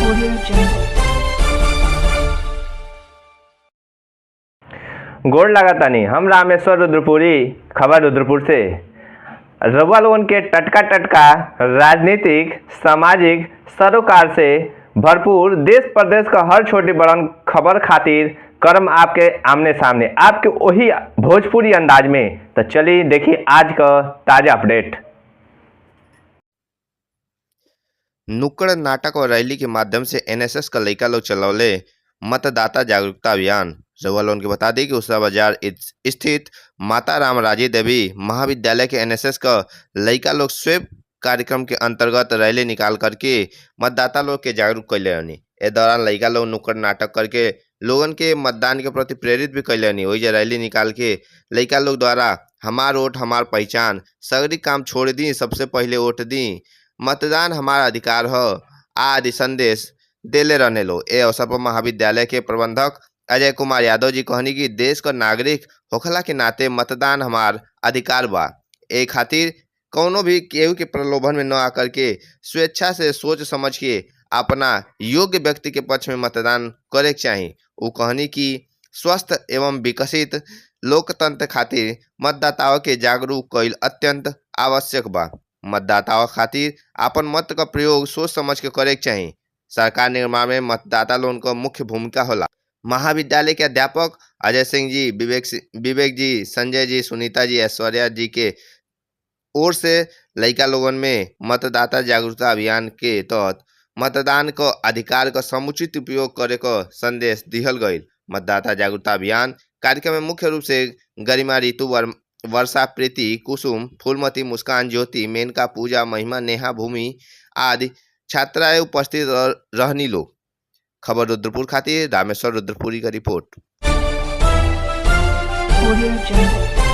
Audio Jungle. गोड़ लागतानी। हम रामेश्वर रुद्रपुरी, खबर रुद्रपुर से। रउआ लोगन के टटका टटका राजनीतिक, सामाजिक सरोकार से भरपूर देश प्रदेश का हर छोटी बड़न खबर खातिर करम आपके आमने सामने आपके वही भोजपुरी अंदाज में। तो चलिए देखिए आज का ताज़ा अपडेट। नुक्कड़ नाटक और रैली के माध्यम से एनएसएस का लइका लोग चलौले मतदाता जागरूकता अभियान। रउआ लोगन के बता दी कि उसरा बाजार स्थित माता राम राजे देवी महाविद्यालय के एनएसएस का लइका लोग स्वेप कार्यक्रम के अंतर्गत रैली निकाल करके मतदाता लोग के जागरूक कैले रहनी। ए दौरान लइका लोग नुक्कड़ नाटक करके लोगन के मतदान के प्रति प्रेरित भी कैले रहनी। वही रैली निकाल के लइका लोग द्वारा हमार वोट हमार पहचान, सगरी काम छोड़ दी सबसे पहले वोट दी, मतदान हमारा अधिकार ह आदि संदेश देले रहने लो। ए अवसर पर महाविद्यालय के प्रबंधक अजय कुमार यादव जी कहनी कि देश का नागरिक होखला के नाते मतदान हमार अधिकार बा। ए खातिर कौनो भी केहू के प्रलोभन में न आकर के स्वेच्छा से सोच समझ के अपना योग्य व्यक्ति के पक्ष में मतदान करे के चाही। उ कहनी कि स्वस्थ एवं विकसित लोकतंत्र खातिर मतदाताओं के जागरूक कईल अत्यंत आवश्यक बा। मतदाताओं खातिर आपन मत का प्रयोग सोच समझ के करे के चाही। सरकार निर्माण में मतदाता लोगन क मुख्य भूमिका होला। महाविद्यालय के अध्यापक अजय सिंह जी, विवेक जी, संजय जी, सुनीता जी, ऐश्वर्या जी के ओर से लइका लोगन में मतदाता जागरूकता अभियान के तहत मतदान क अधिकार क समुचित उपयोग करे क संदेश दिहल गईल। मतदाता जागरूकता अभियान कार्यक्रम में मुख्य रूप से गरिमा, रितु, वर्षा, प्रीति, कुसुम, फूलमती, मुस्कान, ज्योति, मेनका, पूजा, महिमा, नेहा, भूमि आदि छात्राएं उपस्थित रहनी लोग। खबर रुद्रपुर खातिर रामेश्वर रुद्रपुरी का रिपोर्ट। Audio Jungle.